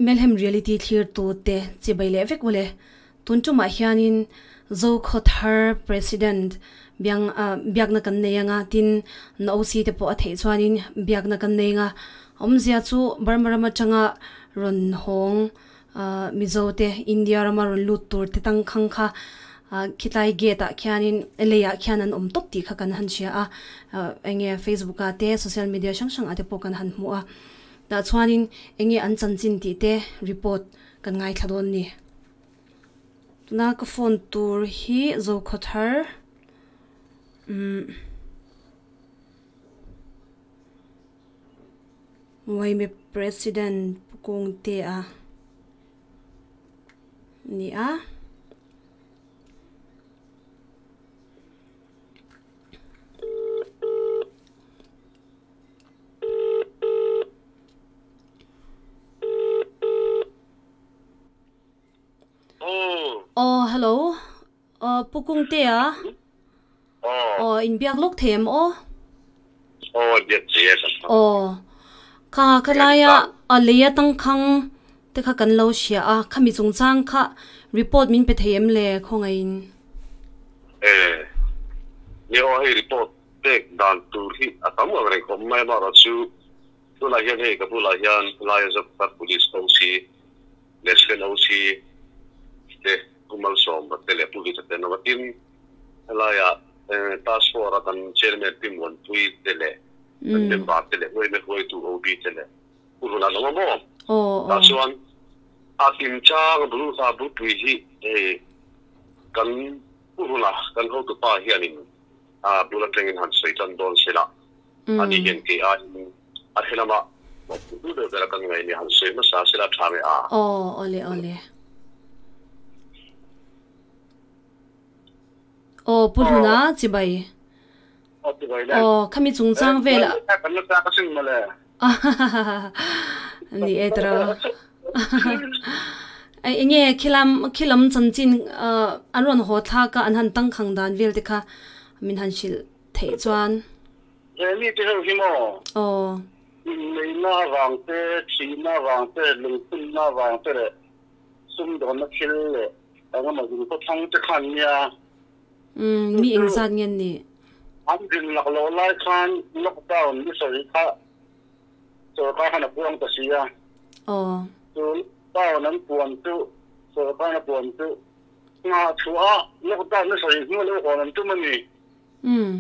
Melhem Reality thlir tu te chibai leh vek ule. Tun tumah hianin Zokhawthar President biang biakna kan nei anga tin na OC te pawh a theih chuanin biakna kan nei anga awmzia chu Burma ram atanga rawn hawng Mizo te India rama rawn lut tur te tang khang kha khitlai gate ah khianin leiah khian an awm tawp tih kha kan han hria a enge Facebook ah te social media hrang hrang ah te pawh kan han hmu a. Tah chuanin enge an chanchin tih te report kan ngaithla dawn ni. Tuna ka phone tur hi Zokhawthar umm Uaime President Pu Kungtea ni a. Aw hello aw Pu Kungtea aw inbiak lawk thei em aw? Aw biak thei e ka Aw kha khalaia a lei atangkhang te kha kan lo hria a khami chungchang kha report min pe thei em le khawngaihin? E ni aw hei report Pek dan tur hi a tam ang reng khawp mai amaherawhchu tunah hian hei ka bulah hian helai a Zokhawthar Police OC leh Sven OC te Pu Malsawma te leh Pu Vita te an awm a, tin helaiah Task Force a kan Chairman Pi Muanpui te leh kan member te leh Uaime hruaitu OB te leh Pu Runa an awm a maw? Tah chuan a kimchang bulpui hi hei kan Pu Runa kan hotupa hianin A bul atangin han sawi tan dawn se la, ani hian kei aiin a hre lama mawhphurtu deuh ber a kan ngaih nia han sawi hmasa se la tha nge a? Aw, awle awle. Aw, Pu Hluna, chibai. Aw, chibai le. Aw, khami chungchang vel a. Kan la chak asin mawle. Ni e tiraw. Enge khilam khilam chanchin an rawn haw thlak a an han tangkhang dan vel te kha min han hrilh theih chuan. He mi te ho hi maw? Aw. Inneihna avang te, thihna avang te, lungphunna avang te leh sumdawnna thil leh eng emaw zin khawthlang te khan nia. Umm mi engzat nge an nih? An zin lak loh lai khan lockdown ni sawi kha Sorkar khan a puang ta si a. Aw. Chu lockdown an puan chu sorkar a puan chu nghah chhuah a lockdown ni sawi hnu lo hawn an tum a ni. Umm.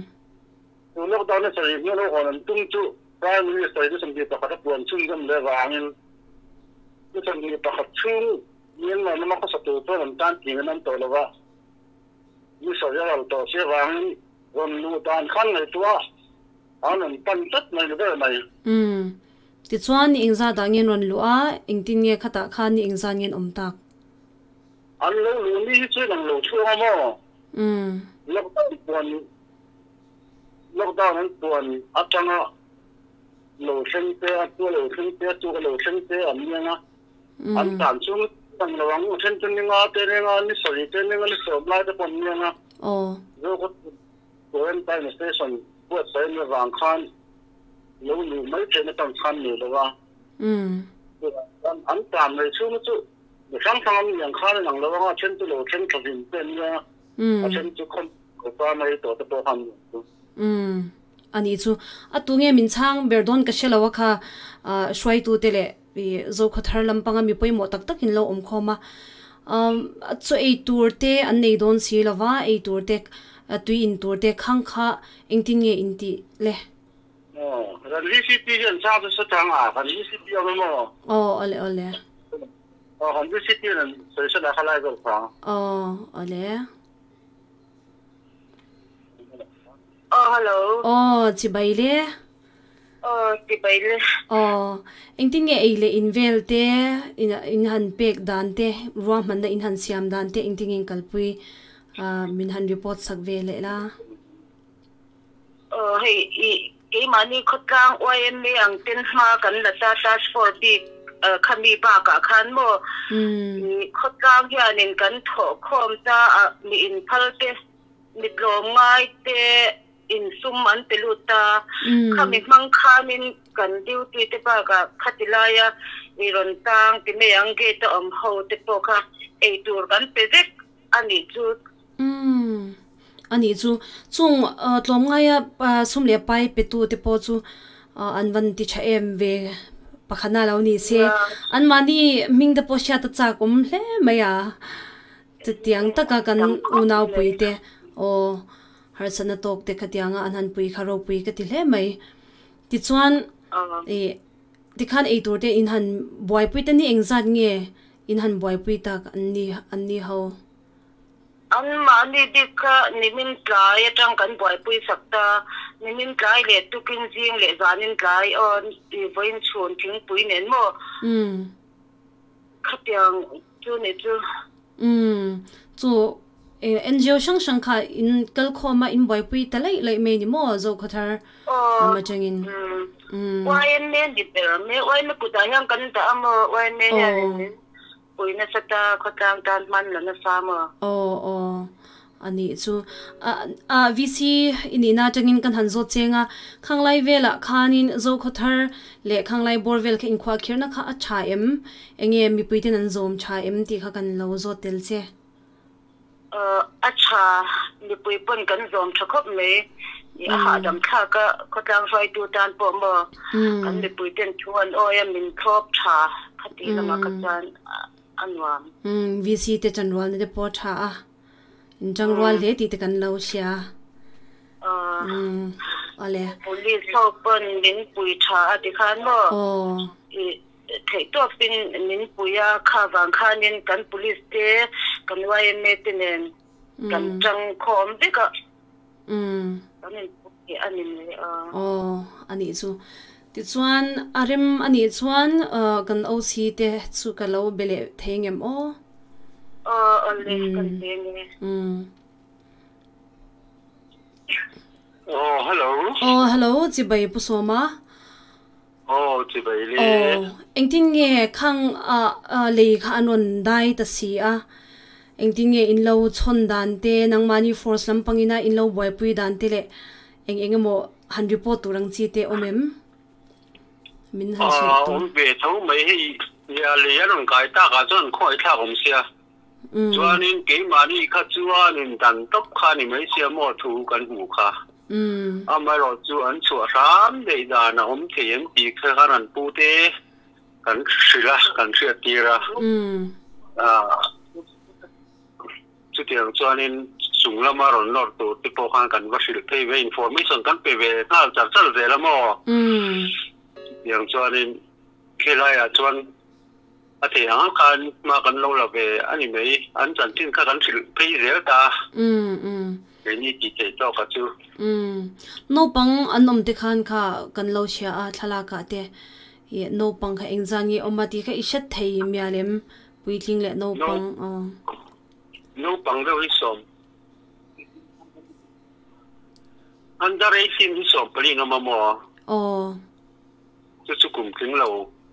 Chu lockdown ni sawi hnu lo hawn an tum chu Prime Minister ni 21 a puan chhunzawm leh vangin ni 21 chhung Myanmar lama khawsa tur chuan an tan tling an awm tawh lo va. Ni sawi a ral tawh si avangin rawn luh dan khan ngaihtuah a rawn pan tlat mai ni ber mai. Umm. Tichuan ni engzat ah nge an rawn luh a, engtin nge khatah khan ni engzat nge an awm tak? An lo luh ni hi chu in ang lo chhuang a maw? Umm. Lockdown puan lockdown an puan atanga lo thleng te a hnu a lo thleng te a tuk a lo thleng te an ni ang a. An tan chu ang lo ang, then chu ni nga te ni nga, ni sarih te ni nga, ni sawm lai te pawh an ni ang a. Zokhawt Quarantine Station buatsaih a nih avang khan lo luh mai theihna tan khan nei lo a. Chuvang chuan an tan mai chhunga chu mi hrang hrang an ni ang khan an ang lo ang a, then chu lo thleng tha zin te an ni a, a then chu khaw pa mai tawh te pawh khan an ni ang chu. A nih chu. A tunge min chhang ber dawn ka hre lo a kha hruaitute leh I Zokhawthar lampanga mi pawimawh tak tak in lo awm khawm a, chaw ei tur te an nei dawn si lo va, ei tur te, tui in tur te khang kha engtin nge in tih le? Aw, kan VCP hian chang chu sa chang a, kan VCP awm em aw? Aw, awle awle. Aw, kan VCP in an sawi sa dah kha lai zawk kha. Aw, awle. Aw, hello. Aw, chibai le. Aw, chibai le. Aw, engtin nge ei leh in vel te, in in han pek dan te, ruahmanna in han siam dan te engtin nge in kalpui min han report sak ve leh la. Aw, hei i keimahni khawtlang YMA ang ten hma kan la ta task force bik khami bakah khan maw i khawtlang hianin kan thawhkhawm ta a mi inphal te, mi tlawmngai te. in sum an pe lut a, khami hmang khanin kan duty te bakah khati laia i rawn tang ti mai ang gate a awm ho te pawh kha eitur kan pe vek a nih chu. Umm a nih chu. Chung tlawmngaia sum leh pai pe tu te pawh chu an van ti tha em ve pakhatna lo ni se. Anmahni hming te pawh hriat a chak awm hle mai a. Chutiang taka kan unaupui te aw harsatna tawk te khatianga an han pui kha ropui ka ti hle mai. Tichuan ih tikhan eitur te in han buaipui te ni engzat nge in han buaipui tak an ni an ni ho? Anmahni bik kha nimin tlai atang kan buaipui sak ta. Nimin tlai leh tukin zing leh zanin tlai aw vawiin chhun thingpui nen maw? Khatiang chu ni chu. Umm chu NGO hrang hrang kha in kal khawm a in buaipui ta laih laih mai ni maw Zokhawthar lam atangin. Umm YMA ni ber mai YMA kutah hian kan dah a maw YMA hian min pui nasa ta khawtlang tan hman la nasa maw. Aw aw A nih chu. A VC i nihna atangin kan han zawt cheng a, Khanglai velah khanin Zokhawthar leh Khanglai bawr vel kha inkhuahkhirhna kha a tha em? Enge mipuiten an zawm tha em tih kha kan lo zawt tel che. A tha, mipui pawn kan zawm tha khawp mai. A hahdam thlak a, khawtlang hruaitu tan pawh maw kan mipuiten thu an awi a, min thlawp tha khati lamah kha chuan a nuam. VC te chanrualna te pawh a tha a. Inṭang rual hle tih te kan lo hria. Umm awle. Police ho pawn min pui tha a ti khan maw? Aw. Theih tawpin min pui a, kha vang khanin kan police te, kan yma te nen kan ṭang khawm vek a. Umm. Kan inpui a ni mai a. Aw, a nih chu. Tichuan a rem a nih chuan kan OC te chu ka lo be leh thei ngem aw? Aw, awle, kan be nge. Umm. Aw, hello. Aw, hello, chibai Pu Sawma. Aw, chibai le. Aw, engtin nge khang lei kha an rawn dai ta si a? Engtin nge in lo chhawn dan te, nangmahni force lampangina in lo buaipui dan te leh eng eng emaw han report tur ang chi te awm em? Min han hrilh tur. Awm ve tho mai hei, nia lei an rawn kai tak ah chuan khawngaih thlak awm sia. Chuanin keimahni kha chuanin dan tawp kha ni mai sia maw thu kan hmuh kha. Amaherawh chu an chhuah hram daih dan a awm thei em tih kha khan an pu te kan hrilh a, kan hriat tir a. Chutiang chuanin chung lama rawn nawr tur te pawh khan kan va hrilh phei ve, information kan pe ve nghal char char zel a maw? Chutiang chuanin helaiah chuan a thei ang ang khan hma kan lo la ve a ni mai, an chanchin kha kan hrilh phei zel ta a, keini tih theih tawk a chu. Naupang an awm te khan kha kan lo hria a thlalak ah te ih naupang kha engzan nge awm a tih kha i hret thei mial em puitling leh naupang aw. Naupang deuh hi sawm under 18 hi 14 an awm a maw? Aw. Chu chu kum tling lo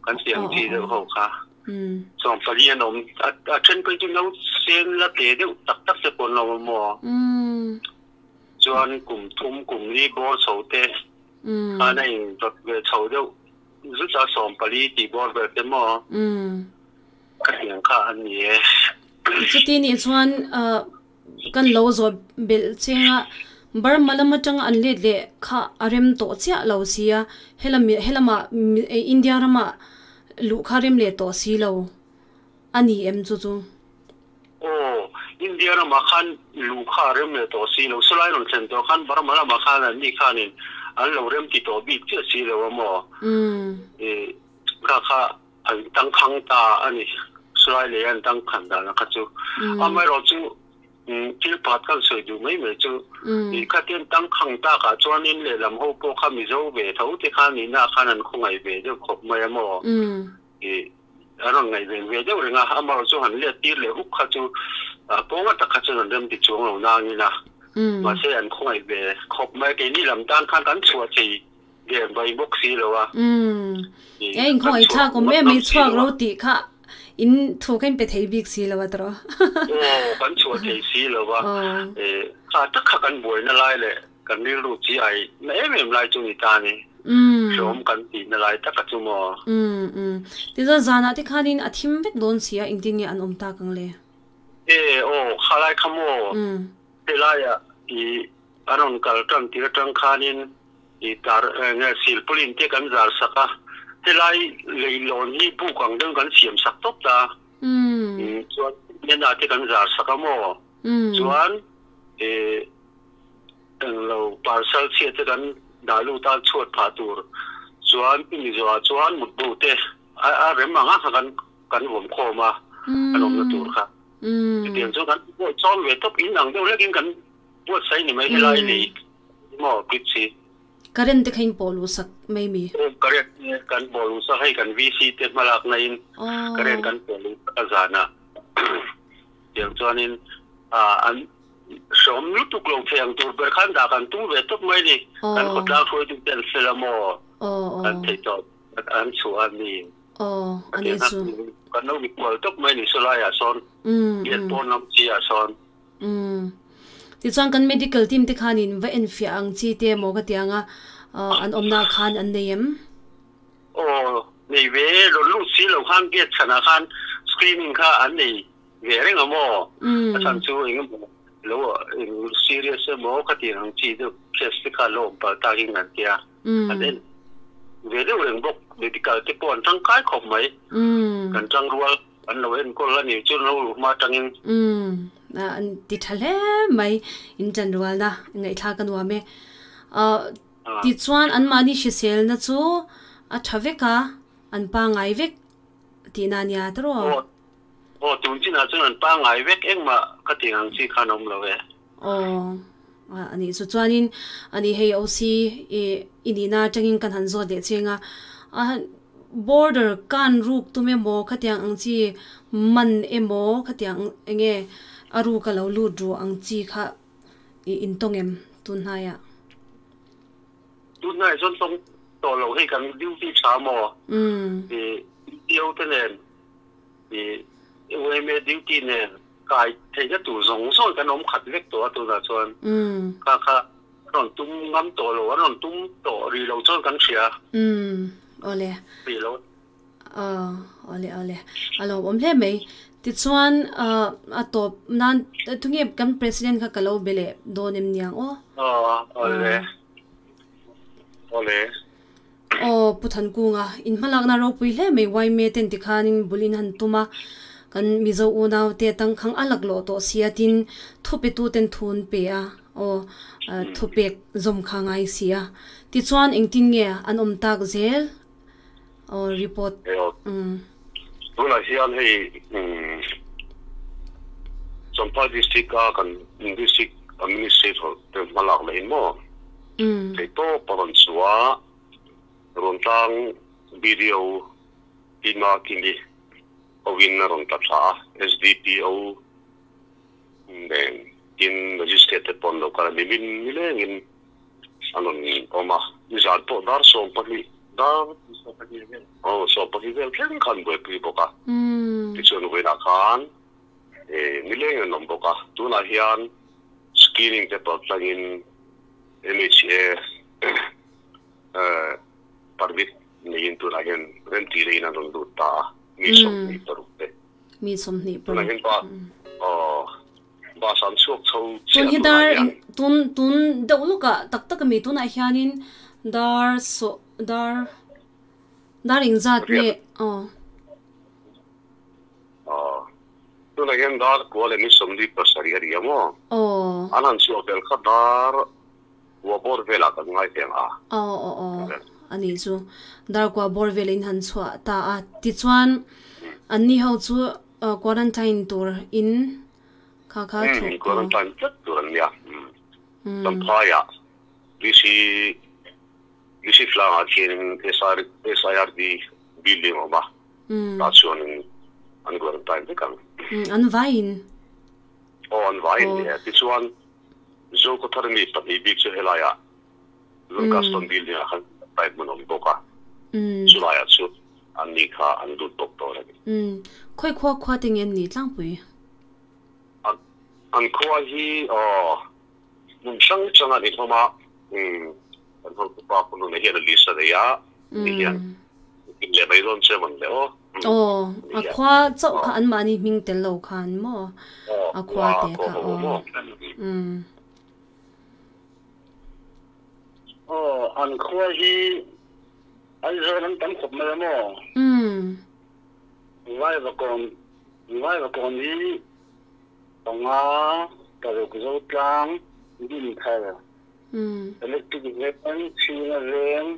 kan tih ang chi deuh ho kha. 14 an awm. A then phei chu no sen la tle deuh tak tak te pawh an lo awm maw? Chuan kum thum kum li bawr chho te khan a in rawt ve chho deuh zut a 14 tih bawr vel te maw? Ka tiang kha a ni e. Chuti nih chuan Kan lo zawh belh cheng a, Burma lam atanga an let leh kha a rem tawh chiah lo si a, helam helamah India ramah luh kha rem leh tawh si lo a ni em chu chu? Aw, India ramah khan luh kha a rem leh tawh si lo, sawlai rawn thlen tawh khan Burma lamah khan an ni khanin an lo rem ti tawh bik chiah si lo a maw? Kha kha An tangkhang ta a ni. Sulai lei an tangkhan dan a kha chu. Amaherawh chu thil pakhat kan sawi duh mai mai chu i khatian tangkhang takah chuanin lehlam ho pawh kha Mizo ve tho te khan nihna khan an khawngaih ve deuh khawp mai a maw? I an rawn ngaihven ve deuh reng a, amaherawh chu han let tir leh huk kha chu pawnga tak kha chuan an rem ti chuang lo nangin a. Mahse an khawngaih ve khawp mai a, keini lam tan khan kan chhuah thei. Der mai bawk si lo a. Umm. E in khawngaih thlak awm em mai chhuak ro tih kha in thu kha in pe thei bik si lo a tawh. Aw kan chhuah thei si lo a. E kha tak kha kan buaina lai leh Kan rilru chi ai na em em lai chu ni ta ni. Hreawm kan tih na lai tak a chu maw? Umm umm. Tichuan zanah te khanin a thim vek dawn si a, engtin nge an awm tak ang le? E aw, kha lai kha maw? Helaiah i an rawn kal tan tir atang khanin i tar nge silpaulin te kan zar sak a, helai leilawn hi buk ang deuhin kan siam sak tawp ta. Chuan hnenah te kan zar sak a maw? Chuan i Englo parcel chhiat te kan dah lut a chhuat phah tur chuan i mi zawhah chuan mutbu te a rem ang a kan kan vawm khawm a an awmna tur kha. Chutiang chuan kan buat chawm ve tawp in ang deuh hlekin kan buatsaih ni mai helai lei maw bridge hi. Current te kha in pawh luh sak mai mi? Current kan pawh luh sak hei kan VC te hmalakna in current kan pawh luh sak a zanah tiang chuanin an Hreawm lutuk lo thei ang tur ber khan dah kan tum ve tawp mai ni. Kan khawtlang hruaitu te an fel a maw? Kan theih tawp an chhuah a ni. A ti a, kan lo mikhual tawp mai ni saw laiah sawn, biak pawn lam chi ah sawn. Tichuan kan medical team te khanin va enfiah ang chi te maw ka ti ang a, an awmna khan an nei em? Aw, nei ve, rawn lut si lo khan gate chhanah khan screening kha an nei. Ve reng a maw? A chhan chu eng emaw lo eng serious emaw ka tih ang chi deuh case te kha lo awm palh tak in an tia. An en ve deuh reng bawk. Medical te pawh an tangkai khawp mai. Kan tangrual an lo enkawl a nih chu lo hma atangin. An ti tha hle mai. In tanrualna ngaihthlak a nuam e. Tichuan anmahni hriselna chu a tha vek a, an pangngai vek tihna a nia tawrh. Aw, tun chinah chuan an pangngai vek engmah ka tih ang chi khan a awm lo e. Aw, a nih chu. Chuanin a nih hei OC i i nihna atangin kan han zawt leh cheng a, a border kan ruk tum emaw khatiang ang chi man emaw khatiang eng nge a ruk a lo lut ru ang chi kha i intawng em tun hnaiah? Tun hnaiah chuan tawng tawh lo hei kan duty tha maw? I DO te nen I yma duty nen kai theihna tur zawng zawng kan awm khat vek tawh a tunah chuan kha kha an rawn tum ngam tawh lo, an rawn tum tawh rih lo chuan kan hria. Umm awle. Rih lo. Aw awle awle a lo awm hle mai. Tichuan a tawp nan tunge kan president kha ka lo be leh dawn em niang aw. Aw awle awle. Aw Pu Thankunga, in hmalakna ropui hle mai Yma ten tikhanin bul in han tum a, kan Mizo unau te tangkhang a laklawh tawh sia tin thupetu ten thu an pe a, aw thupek zawm kha ngai si a. Tichuan engtin nge an awm tak zel aw report. Umm. Tunah hian hei Champhai District a kan District Administrator te hmalak leh in maw? Theihtawp a rawn chhuah a, Ruantlang BDO Tima Kimi hovin a rawn tla thla a, SDPO nen tin Magistrate te pawh an lo kal a, nimin nilengin an rawn awm a, nizan pawh dar 12 dar aw 12 vel thleng khan buaipui bawk a, tichuan vawiinah khan nilengin an awm bawk a, tunah hian screening te pawh tlangin MHA permit neiin tunah hian remti leiin an rawn lut ta a, mi 26 te. Mi 26. Tunah hian bus aw bus an chhuak chho chiah tunah hian. Tun hi dar tun tun deuh lawkah tak tak a mi tunah hianin dar saw dar dar engzat nge aw. Aw, tunah hian dar kua leh ni 47 a ri a maw? Aw. An han chhuah vel kha dar kua bawr velah kan ngai teng a. Aw aw aw, a nih chu. Dar kua bawr vel in han chhuah ta a. Tichuan, an ni ho chu quarantine tur in kha kha thu. Umm, quarantine tlat tur an nia. Umm, Champhaiah DC DC tlangah khianin SIRD building a awm a. Tah chuanin an quarantine vek ang. An vaiin? Aw, an vaiin ni e. Tichuan, Zokhawthar mi pahnih bik chu helaiah Lung Custom Building-ah khan quarantine hmun a awm bawk a. Chulaiah chu an ni kha an lut bawk dawn a ni. Khawi khua khua te nge an nih tlangpui? An khua hi aw hmun hrang hrang a ni hlawm a. Kan ho tu pa punu na hian a list a nei a, ni hian in leh mai dawn che mawn le aw. Aw, a khua chauh kha an mahni hming tel lo khan maw? A khua te kha aw. Umm. Aw, an khua hi Aizawl an tam khawp mai a maw? Umm. Vaivakawn, Vaivakawn hi panga paruk zo tlang din thar, electric veng, chhinga veng,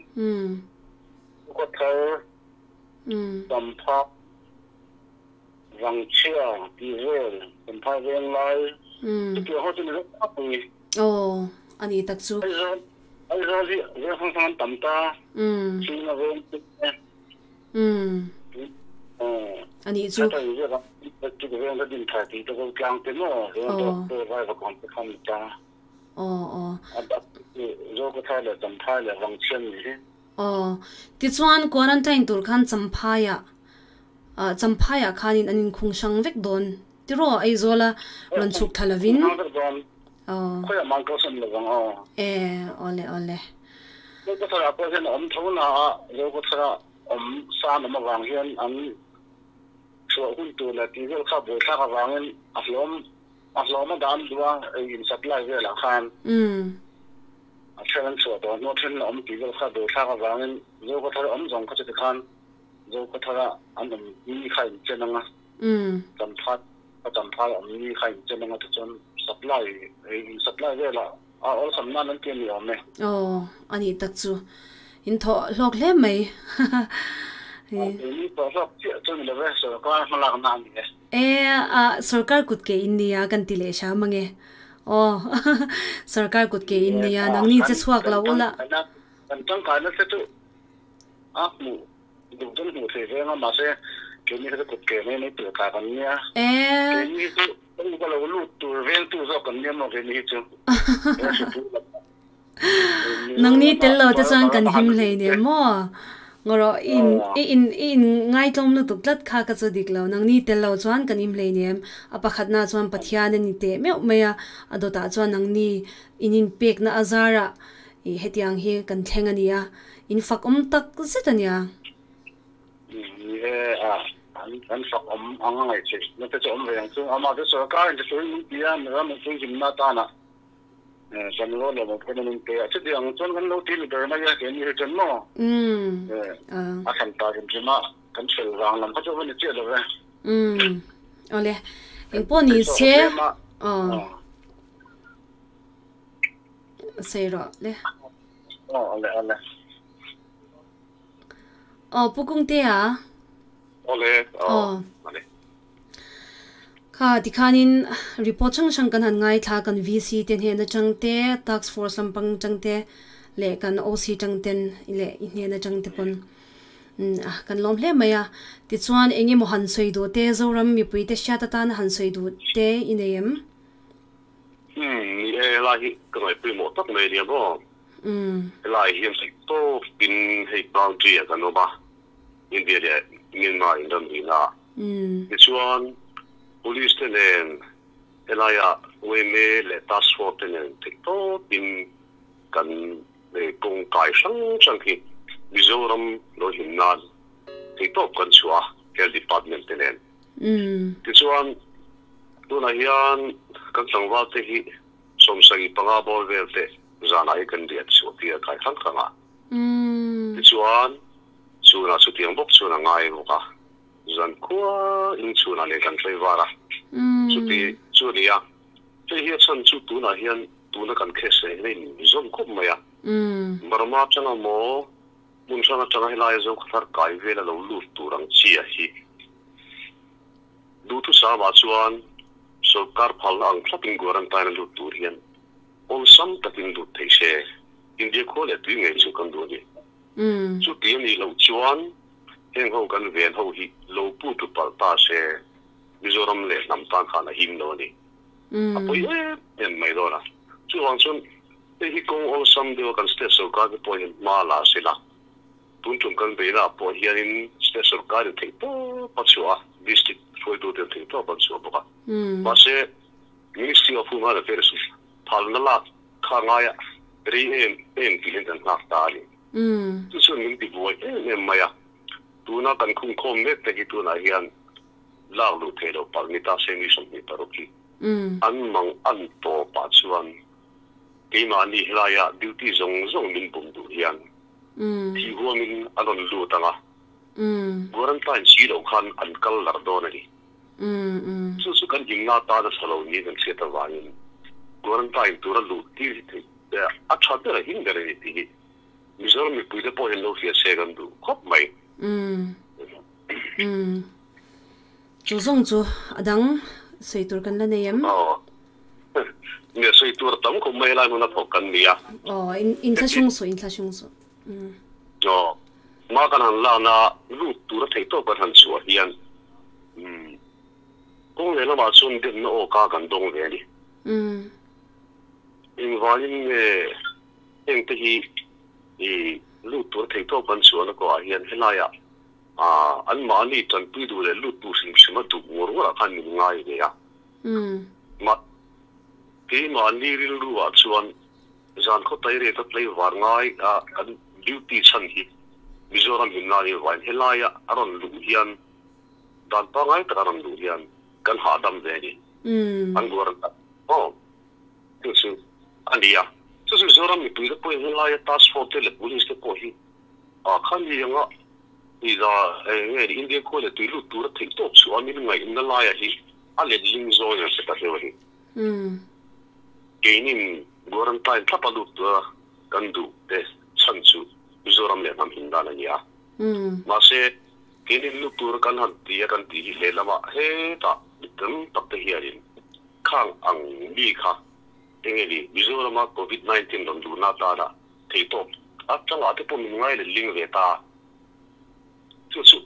khaw thar, Champha, Vangchhia tih vel, Champha veng lai, chutiang ho chu ni vek tak a ni. Aw, a ni tak chu. Aizawl, Aizawl hi veng hrang hrang an tam ta, chhinga veng te. Umm. A nih chu. Aw aw. Aw. Tichuan quarantine tur khan Champhaiah ah Champhaiah khanin an inkhung hrang vek dawn tiraw Aizawla rawn chhuk thla lovin. Aw. E awle awle. Awm san awm avang hian an chhuah hun tur leh tih vel kha buaithlak avangin a hlawm a hlawm a dah an duh a, ei in supply velah khan a then an chhuah tawh hnu a then awm tih vel kha buaithlak avangin Zokhawthar awm zawng kha chuti khan Zokhawthara an awm ni kha in chen ang a, Champhai Champhai awm ni kha in chen ang a tichuan supply ei in supply velah A awlsam nan an ti a ni awm e. Aw, a nih tak chu. In thawh hlawk hle mai. Keini thawh hlawk chiah chu ni lo e, sorkar hmalakna a ni e. E, a, sorkar kut ke in nia kan ti leh hram ange. Aw, sorkar kut ke in nia, nangni che chhuak lo ula. Kan tangkaina te chu a hmuh duh chu an hmuh thei veng a, mahse keini kha chu kut ke mai mai tur tla kan nia. Keini hi chu Hei ka lo lut tur vengtu zawk kan nia maw kei hi chu. Nangni tel lo te chuan kan him hlei nia maw. Ngawrawh i in i in i in ngaitlawm lutuk tlat kha ka chu dik lo. Nangni tel lo chuan kan him hlei nia. A pakhatna chuan Pathian a ni teh meuh mai a, a dawtah chuan nangni in inpekna a zarah i hetiang hi kan thleng a nia. In fak awm tak zet a nia. Ni e, an fak awm ang a ngaih theih na te chu awm ve ang chu. Amah chu sorkar in turin min ti a, ram in puihlimna atana kan rual lo mawh pawhin min pe a. Chuti ang chuan kan lo ti ni ber mai a, keini hi chuan maw a thlan ta hrim hrim a, kan fel vang lam kha chu a va ni chiah lo ve. Awle, engpawh ni se, aw sawi rawh le. Aw, awle, awle. Aw Pu Kungtea. Awle, aw. Awle. Kha tikhanin report hrang hrang kan han ngaithla kan VC te hnen atang te, task force lampang atang te leh kan OC atang ten leh i hnen atang te pawn kan lawm hle mai a. Tichuan eng emaw han sawi duh te Zoram mipui te hriat atana han sawi duh te i nei em? Umm ni e, helai hi ka ngaihpawimawh tak mai ania maw? Helai hian theih tawp in hei boundary ah kan awm a, India leh Myanmar in ram rihna ah. Tichuan Police te nen helaiah yma leh Task Force te nen theih tawp in kan kawng kai hrang hrang hi Mizoram lo hlim nan theih tawp kan chhuah a, Health Department te nen. Tichuan tunah hian kan tlangval te hi 75 bawr vel te zanah hi kan riat chhuah tir a kai hrang hrang a. Tichuan, chhunah chutiang bawk chuan a ngai bawk a, zan khua in chhunah nen kan tlei var a. Chuti chu a ni a, hei hi a chhan chu tunah hian tuna kan case reng hian a inzawm khawp mai a. Burma atanga maw hmun hrang atanga helai Zokhawthar kai vel a lo lut tur ang chi a hi. Duhthusama chuan sorkar phalna ang thlapin quarantine a lut tur hian awlsam takin lut thei se, India khua leh tui ngei chu kan duh a ni. Chuti a nih loh chuan heng ho kan ven ho hi lo pu tu palh ta se, Mizoram leh hnam tan khan a him lo a ni. A pawi em em mai dawn a. Chuvang chuan hei hi kawng awlsam deuha kan state sorkar te pawh hian hma la se la, Tun tum kan beihna ah pawh hianin state sorkar in theih tawp a chhuah a, district hruaitute in theih tawp an chhuah bawk a. Mahse, Ministry of Home Affairs phalna lak kha ngaia Rei em em tiin kan nghak ta a ni. Chu chuan min ti buai em em mai a, tuna kan khungkhawm mek te hi tunah hian lak luh theih loh palh ni ta se mi 26 hi an mang an tawpah chuan keimahni helaia duty zawng zawng min bum duh hian thih huamin a rawn lut ang a, quarantine si loh khan an kal larh dawn a ni. Chu chu kan himna atan a tha lo niin kan hriat avangin quarantine tura luh tir hi theih a tha ber a him ber a ni tih hi Mizoram mipuite pawh hian lo hria se kan duh khawp mai. Chu zawng chu a dang sawi tur kan la nei em? Aw. Nia sawi tur a tam khawp mai helai hmun a thawk kan ni a. Aw, inthlahrung suh, inthlahrung suh. Aw, hma kan han lakna lut tura theih tawk kan han chhuah hian kawng leh lamah chuan demna aw ka kan dawng ve a ni. Engvangin nge hengte hi i lut tura theih tawk kan chhuahna kawhah hian helaiah anmahni tanpui duh leh lut tur hrim hrim a duh ngawr ngawrah khan min ngai ve a. Mah keimahni rilruah chuan Zan khaw tai reta tlaivar ngai a kan duty chhan hi Mizoram himna a nih vangin helaia a rawn luh hian dan pangngai taka a rawn luh hian kan hahdam ve a ni. An buar tak maw? Chu chu a ni a. Chu chu Mizoram mipuite pawhin helaia task force te leh police te pawh hi ah khan mi anga i da eng nge ni India khua leh tui lut tura theih tawp chu a min ngaihna laia hi a letling zawng in a hre ta hleuh a ni. Keinin quarantine thlap a lut tura kan duh te chhan chu Mizoram leh hnam him dan a ni a. Mahse, keinin lut tura kan han ti a kan tih hi lehlamah hetah mi tam tak te hianin khang ang mi kha enge ni Mizorama Covid 19 rawn luhna atana theihtawp atangah te pawh min ngai letling ve ta. Chu chu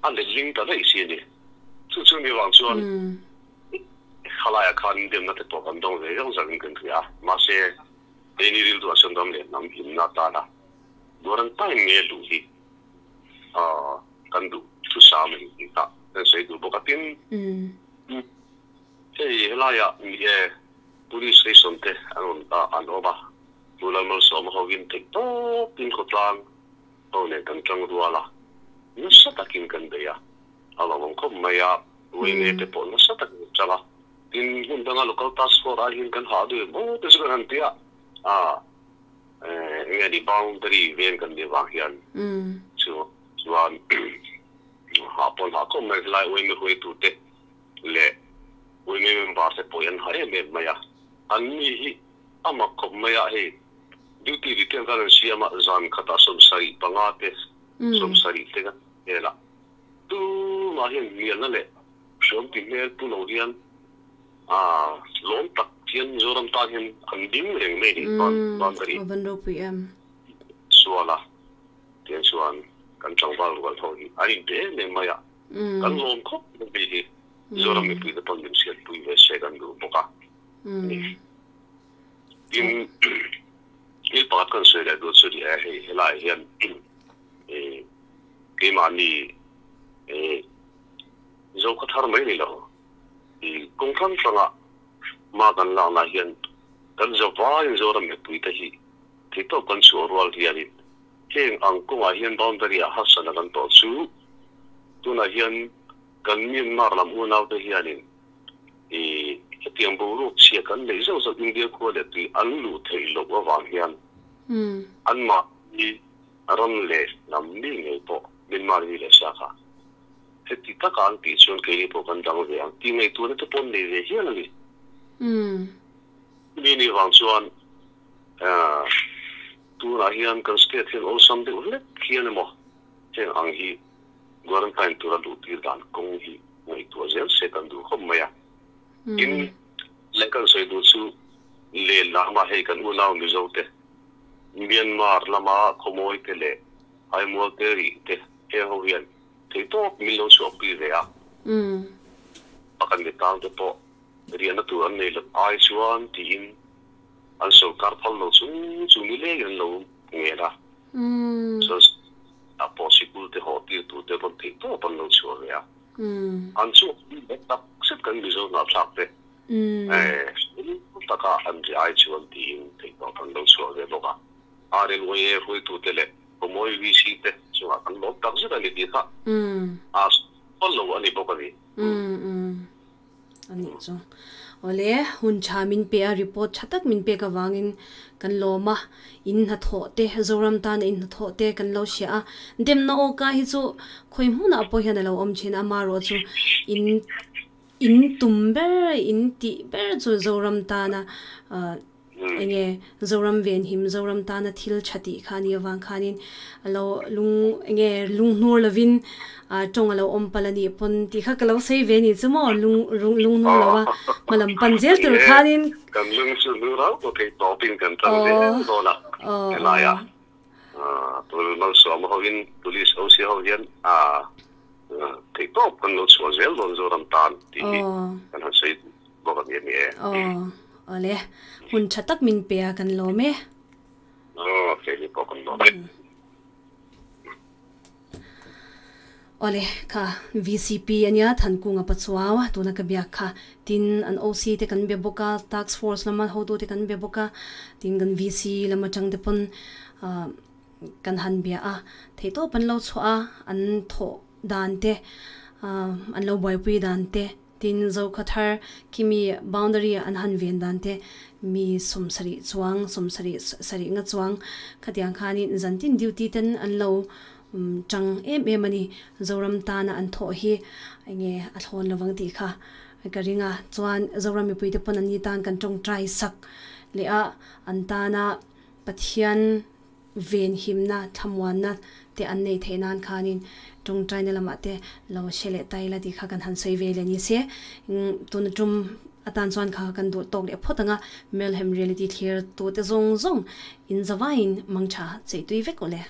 a letling ta daih si a ni. Chu chu mi vang chuan khalaiah khan demna te pawh kan dawng ve zauh zauhin kan hria a. Mahse, keini rilru ah chuan ram leh hnam hlimna atana quarantine nge luh hi kan duh thusam a ni tih kha kan sawi duh bawk a. Tin, hei helaiah ni e police station te an rawn an awm a, Pu Lalmalsawma hovin theihtawpin khawtlang Ho nen kan tang rual a, nasa takin kan bei a, a lo awm khawp mai a, Uaime te pawh nasa takin an tang a, tin hmun danga local task force ai hian kan hah duh em aw te chu kan han ti a, ah eng nge ni boundary veng kan nih vang hian chu chuan hah pawh an hah khawp mai, helai Uaime huaitu te leh Uaime member te pawh hi an hah em em mai a, an ni hi a mak khawp mai a hei. Duty detail khan an siam a, zan khatah 75 te, 70 te kan hmel a, tumah hian hnialna leh hreawm ti hmel pu lo hian aah lawm tak hian Mizoram tan hian an ding reng mai a nih chuan boundary Aw van ropui em. Sual a, tiang chuan kan tlangval rual ho hi an inpe em em mai a, kan lawm khawp mai hi Mizoram mipuite pawn min hriatpui ve se kan duh bawk a ni. Tin, thil pakhat kan sawi leh duh chu ni e, hei helaiah hian ih keimahni ih Zokhaw thar mai ni lo ih kawng hrang hranga hma kan lakna hian kan zavaiin Zoram mipuite hi theihtawp kan chhuah rual hianin heng ang kawngah hian boundary ah harsatna kan tawh chu tunah hian kan Myanmar lam unaute hianin I hetiang boruak chhia kan neih zauh zauh India khua leh tui an luh theih loh avang hian anmahni ram leh hnam mi ngei pawh Myanmar mi leh sa kha heti taka an tih chuan keini pawh kan dang ve ang tih ngaihtuahna te pawh an nei ve hial a ni. Mi nih vang chuan tunah hian kan state hian awlsam deuh hlek hian emaw heng ang hi Quarantine tura luh tir dan kawng hi ngaihtuah zel se kan duh khawp mai a. Tin, leh kan sawi duh chu len lama hei kan unau Mizo te, Myanmar lama khawmawi te leh Haimual te rih te heng ho hian theihtawp min lo chhuahpui ve a. A kan mi tang te pawh riahna tur an nei loh ai chuan tiin an sorkar phal lo chung chung nilengin an lo ngen a. Chuan ah pawh sikul te haw tir tur te rawn theih tawp an lo chhuah ve a. An chhuak pui leh tak zet kan Mizo hnah thlak te eh taka an ri ai chuan tiin theih tawp an lo chhuah ve bawk a. RLYA hruaitute leh Khawmawi VC te chungah kan lawm tak zet a ni tih kha a sawi lo a ni bawk a ni. A nih chu. Awle, hun tha min pe a, report tha tak min pek avangin kan lawm a, in hnathawh te, Zoram tana in hnathawh te kan lo hria a, demna awka hi chu khawi hmunah pawh hian a lo awm thin a, amaherawh chu in in tum ber, in tih ber chu Zoram tana Enge Zoram venhim, Zoram tana thil tha tih kha a nih avang khanin a lo lung enge lunghnur lovin tawng a lo awm palh a nih pawn tih kha ka lo sawi ve ni chu maw lung lunghnur lo a hmalam pan zel tur khanin Kan lung chu hnur au pawh theih tawpin kan tan zel dawn a helai ah tul malsawm hoin police OC ho hian theih tawp kan lo chhuah zel dawn Zoram tan tih hi kan han sawi bawk a ni a ni e. Aw, awle. Hun tha tak min pe a kan lawm e. Aw, keini pawh kan lawm e. Awle, kha VCP a nia, Thankunga Pachuau tuna ka biak kha. Tin, an OC te kan be bawk a, Task Force lama hotu te kan be bawk a, tin kan VC lam atang te pawn kan han bia a, theihtawp an lo chhuah a, an thawh dan te, an lo buaipui dan te, Tin, Zokhawthar khi mi boundary an han ven dan te mi 70 chuang, 70 sarih nga chuang khatiang khanin zantin duty ten an lo tang em em a ni. Zoram tana an thawh hi enge a thlawn lovang tih kha ka ring a. Chuan Zoram mipui te pawn an ni tan kan tawngtai sak leh a, an tana Pathian venhimna, thlamuanna te an nei theih nan khanin tawngtaina lamah te lo hre leh ta ila tih kha kan han sawi ve leh ni se. Tuna tum atan chuan kha kan duh tawk leh phawt ang a, Melhem Reality thlir tute zawng zawng in zavaiin mangtha cheitui vek aw le.